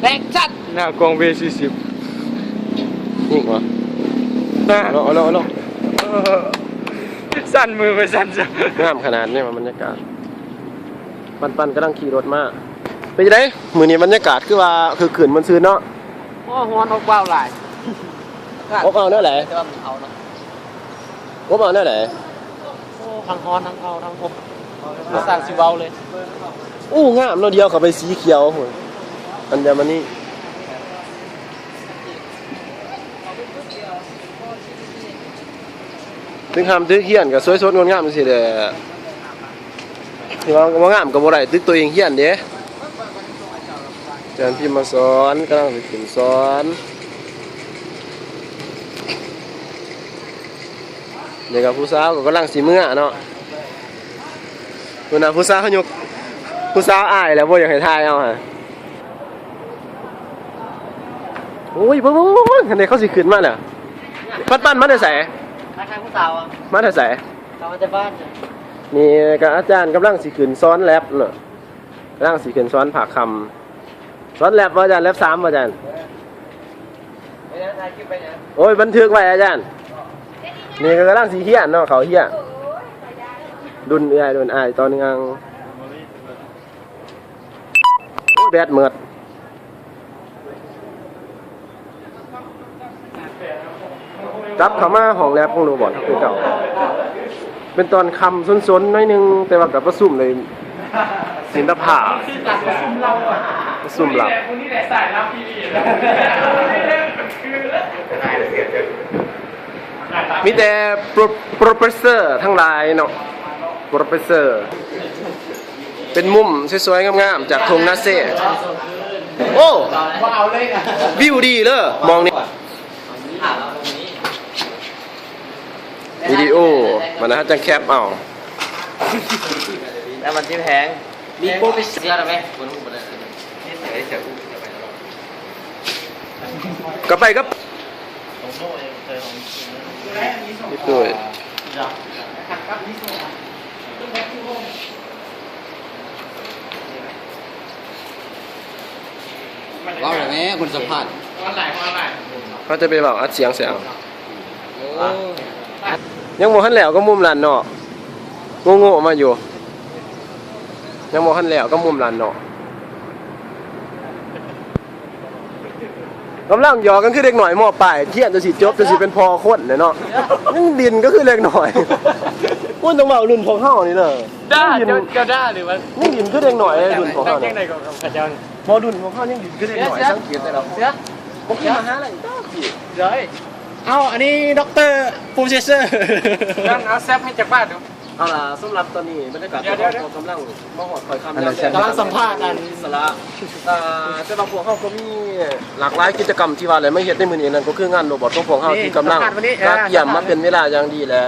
ແຕກສັດ ໜ້າກອງເວສີ່ສິບ ຍິງວະ ນະ ເອົາແລ້ວ ເອົາແລ້ວ ເອົາແລ້ວ ເອີ ສັ່ນມືໄປສັ່ນຊະ ງາມຂະໜາດນີ້ວ່າ ບັນຍາກາດ ປັນໆກຳລັງຂີ່ລົດມາ ເປັນຈັ່ງໃດ? ມື້ນີ້ບັນຍາກາດຄືວ່າຄຶກຄື້ນມ່ວນຊື່ນເນາະ ໂອ້ ຮ້ອນອົບອ້າວຫຼາຍ ອົບອ້າວແນວໃດ? ແຕ່ວ່າມັນເອົາເນາະ ອົບອ້າວແນວໃດ? ໂອ້ ທັງຮ້ອນທັງເອົາທັງອົບ ບໍ່ສ້າງຊິເວົ້າເລີຍ ໂອ້ ງາມເນາະ ດຽວເຂົ້າໄປສີຂຽວພຸ້ນ ອັນດຽວມານີ້ ຕຶກຮ່ຳຕຶກຮຽນກໍສວຍສົດງົດງາມຈັ່ງຊີ້ແຫຼະ ຖືວ່າບໍ່ງາມກໍບໍ່ໄດ້ ຕຶກຕົວເອງຮຽນເດ້ ອາຈານພິມມາສອນກຳລັງຊິຂຶ້ນສອນ ນີ້ກໍຜູ້ສາວກໍກຳລັງຊິເມືອເນາະ ພຸ້ນນະ ຜູ້ສາວເຂົາຍົກ ຜູ້ສາວອາຍແລ້ວ ບໍ່ຢາກໃຫ້ຖ່າຍເອົາຫະ ໂອ້ຍ ເບິ່ງໆໆໆ ຫັ້ນເດ້ ເຂົາຊິຂຶ້ນມາແລ້ວ ປັນໆ ມາແຕ່ໃສ? ມາທາງຜູ້ສາວ ມາແຕ່ໃສ? ມາແຕ່ບ້ານ ນີ້ກໍອາຈານກຳລັງຊິຂຶ້ນສອນແລັບເນາະ ກຳລັງຊິຂຶ້ນສອນພາກຄ່ຳ ສອນແລັບບໍ່ອາຈານ? ແລັບສາມບໍ່ອາຈານ? ໂອ້ຍ ບັນທຶກໄວ້ອາຈານ ນີ້ກໍກຳລັງຊິຮຽນເນາະ ເຂົ້າຮຽນ ລຸ້ນເອື້ອຍລຸ້ນອ້າຍຕໍ່ເນື່ອງ ໂອ້ຍ ແບັດໝົດ ກັບເຂົ້າມາຫ້ອງແລັບຂອງໂຣບອດຄືເກົ່າ ເປັນຕອນຄ່ຳສົນໆໜ້ອຍໜຶ່ງ ແຕ່ວ່າກໍປະຊຸມໄດ້ສິນລະພາບ ປະຊຸມລັບ ມີແຕ່ໂປຣ ໂປຣເຟສເຊີທັງຫຼາຍເນາະ ໂປຣເຟສເຊີ ເປັນມຸມສວຍໆງາມໆຈາກທົ່ງນາເຊ ໂອ້ ວິວດີເດີໝ່ອງນີ້ ວິດີໂອ ມັນນະ ເຮົາຈັ່ງແຄບເອົາ ແລ້ວມັນຊິແພງ ມີໂປຣເຟສເຊີນຳແມ ຄົນຮູ້ບໍ່ໄດ້ ກັບໄປກັບ ນີ້ໂດຍ ເວົ້າແລ້ວແມ່ ຄົນສຳພາດ ເຮົາຈະໄປເວົ້າອັດສຽງໃສ່ເອົາ ໂອ້ ຍັງບໍ່ທັນແລ້ວກັບມຸມນັ້ນເນາະ ໂງ່ໆມາຢູ່ ຍັງບໍ່ທັນແລ້ວກັບມຸມນັ້ນເນາະ ກຳລັງຫຍອກກັນຄືເດັກນ້ອຍ ມ.ປາຍ ຮຽນຈົນຊິຈົບ ຈົນຊິເປັນພໍ່ຄົນແຫຼະເນາະ ຍັງຫຼິ້ນກໍຄືເດັກນ້ອຍ ໂອ້ຍ ຕ້ອງເວົ້າລຸ້ນພວກເຮົານີ້ເດີ ດ່າ ເຈົ້າ ເຈົ້າດ່າຫຼືວ່າ ຍັງຫຼິ້ນຄືເດັກນ້ອຍເລີຍ ລຸ້ນພວກເຮົານີ້ ຈັ່ງໃດກໍເຂົາເຈົ້າ ບໍ່ ລຸ້ນພວກເຮົາຍັງຫຼິ້ນຄືເດັກນ້ອຍ ສັງເກດໄດ້ດອກ ເສືອ ບໍ່ຄືມະຫາໄລດອກ ເອີຍ ເອົາ ອັນນີ້ດັອກເຕີ ໂປຣເຟສເຊີ ເອົາແຊັບໃຫ້ຈັກບາດດູ ເອົາລະ ສຳລັບຕອນນີ້ບັນຍາກາດຂອງເຮົາກໍກຳລັງມາຮອດຂ້ອຍຄ່ຳແລ້ວ ກຳລັງສຳພາດອັນອິດສະຫຼະ ອ່າ ແຕ່ວ່າພວກເຮົາກໍມີຫຼາກຫຼາຍກິດຈະກຳທີ່ວ່າໄດ້ມາເຮັດໃນມື້ນີ້ ນັ້ນກໍຄືງານໂຣບອດຂອງພວກເຮົາທີ່ກຳລັງຕະກຽມມາເປັນເວລາຢ່າງດີ ແລະ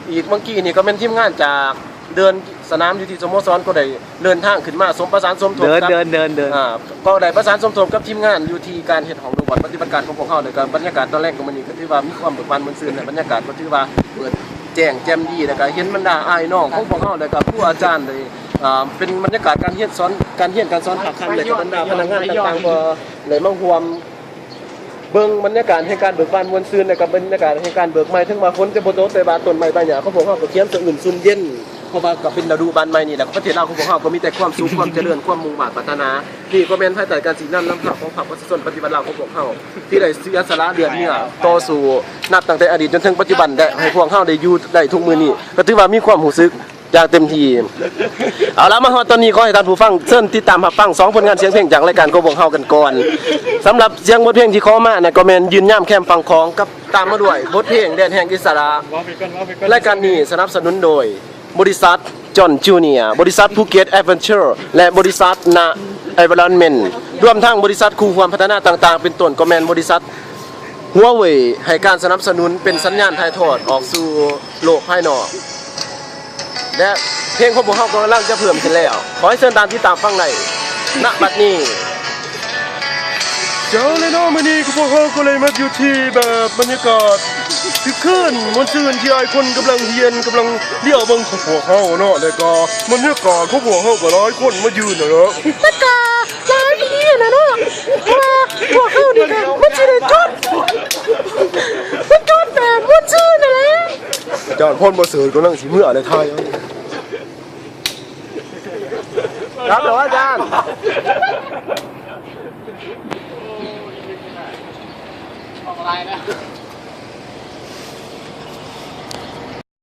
ອີກເມື່ອກີ້ນີ້ກໍແມ່ນທີມງານຈາກເດີ່ນສະໜາມຢູ່ທີ່ສະໂມສອນກໍໄດ້ເດີນທາງຂຶ້ນມາສົມປະສານສົມທົບກັບ ເດີ່ນ ເດີ່ນ ເດີ່ນ ເດີ່ນ ອ່າ ກໍໄດ້ປະສານສົມທົບກັບທີມງານຢູ່ທີ່ການເຮັດຫ້ອງໂຣບອດປະຕິບັດການຂອງພວກເຮົາ ແລ້ວກໍບັນຍາກາດຕອນແລງຂອງມື້ນີ້ກໍຖືວ່າມີຄວາມເບີກບານມ່ວນຊື່ນ ແລະ ບັນຍາກາດກໍຖືວ່າເປີດ ແຈ້ງແຈ່ມດີ ແລ້ວກໍເຫັນບັນດາອ້າຍນ້ອງຂອງພວກເຮົາ ແລ້ວກໍຄູອາຈານໄດ້ ອ່າ ເປັນບັນຍາກາດການຮຽນສອນ ການຮຽນການສອນພາກຄ່ຳ ແລ້ວກໍບັນດາພະນັກງານຕ່າງໆ ກໍໄດ້ມາຮ່ວມເບິ່ງບັນຍາກາດແຫ່ງການເບີກບານມ່ວນຊື່ນ ແລ້ວກໍບັນຍາກາດແຫ່ງການເບີກໃໝ່ ເຖິງວ່າຝົນຈະບໍ່ຕົກ ແຕ່ວ່າຕົ້ນໄມ້ໃບຫຍ້າຂອງພວກເຮົາກໍຂຽວສະອື່ນຊຸ່ມເຢັນ ເພາະວ່າກໍເປັນລະດູບານໃໝ່ນີ້ແຫຼະ ປະເທດລາວຂອງພວກເຮົາກໍມີແຕ່ຄວາມສຸກ ຄວາມຈະເລີນ ຄວາມມຸ່ງມາດປາດຖະໜາ ນີ້ກໍແມ່ນພາຍໃຕ້ການຊີ້ນຳນຳພາຂອງພັກປະຊາຊົນປະຕິວັດລາວຂອງພວກເຮົາ ທີ່ໄດ້ເສຍສະຫຼະເລືອດເຫຍື້ອຕໍ່ສູ້ ນັບຕັ້ງແຕ່ອະດີດຈົນເຖິງປັດຈຸບັນ ແລະ ໃຫ້ພວກເຮົາໄດ້ຢູ່ໄດ້ທຸກມື້ນີ້ ກໍຖືວ່າມີຄວາມຮູ້ສຶກຢ່າງເຕັມທີ່ ເອົາລະ ມາຮອດຕອນນີ້ ຂໍໃຫ້ທ່ານຜູ້ຟັງເຊີນຕິດຕາມຮັບຟັງສອງຜົນງານສຽງເພງຈາກລາຍການຂອງພວກເຮົາກັນກ່ອນ. ສຳລັບສຽງບົດເພງທີ່ຂໍມານັ້ນ ກໍແມ່ນຢືນຍາມແຄມຝັ່ງຂອງ ກັບຕາມມາດ້ວຍບົດເພງແດນແຫ່ງອິດສະຫຼະ. ລາຍການນີ້ສະໜັບສະໜູນໂດຍ ບໍລິສັດຈອນຈູເນຍ, ບໍລິສັດພູເກັດແອດເວັນເຈີ ແລະ ບໍລິສັດນະໄອວອນເມັນ ລວມທັງບໍລິສັດຄູ່ຮ່ວມພັດທະນາຕ່າງໆ ເປັນຕົ້ນກໍແມ່ນບໍລິສັດຫົວເຫວີຍ ໃຫ້ການສະໜັບສະໜູນເປັນສັນຍານຖ່າຍທອດອອກສູ່ໂລກພາຍນອກ ແລະ ເພງຂອງພວກເຮົາກໍກຳລັງຈະເພີ່ມຂຶ້ນແລ້ວ. ຂໍໃຫ້ເຊີນທ່ານຕິດຕາມຟັງໄດ້ ນະບັດນີ້. ເຈົ້າ ແລະເນາະ ມື້ນີ້ພວກເຮົາກໍເລີຍມາຢູ່ທີ່ແບບບັນຍາກາດຄຶກຄື້ນມ່ວນຊື່ນ ທີ່ອ້າຍຄົນກຳລັງຮຽນ ກຳລັງຫຼຽວເບິ່ງຂອງພວກເຮົາເນາະ ແລະກໍບັນຍາກາດຂອງພວກເຮົາກໍຫຼາຍຄົນມາຢືນນະເນາະ ແລະກໍຫຼາຍທີ່ນະເນາະ ຈານພອນບໍ່ເສີດກຳລັງຊິເມືອແລ້ວ ຖ່າຍເອົາ. ຄັບເດີອາຈານ.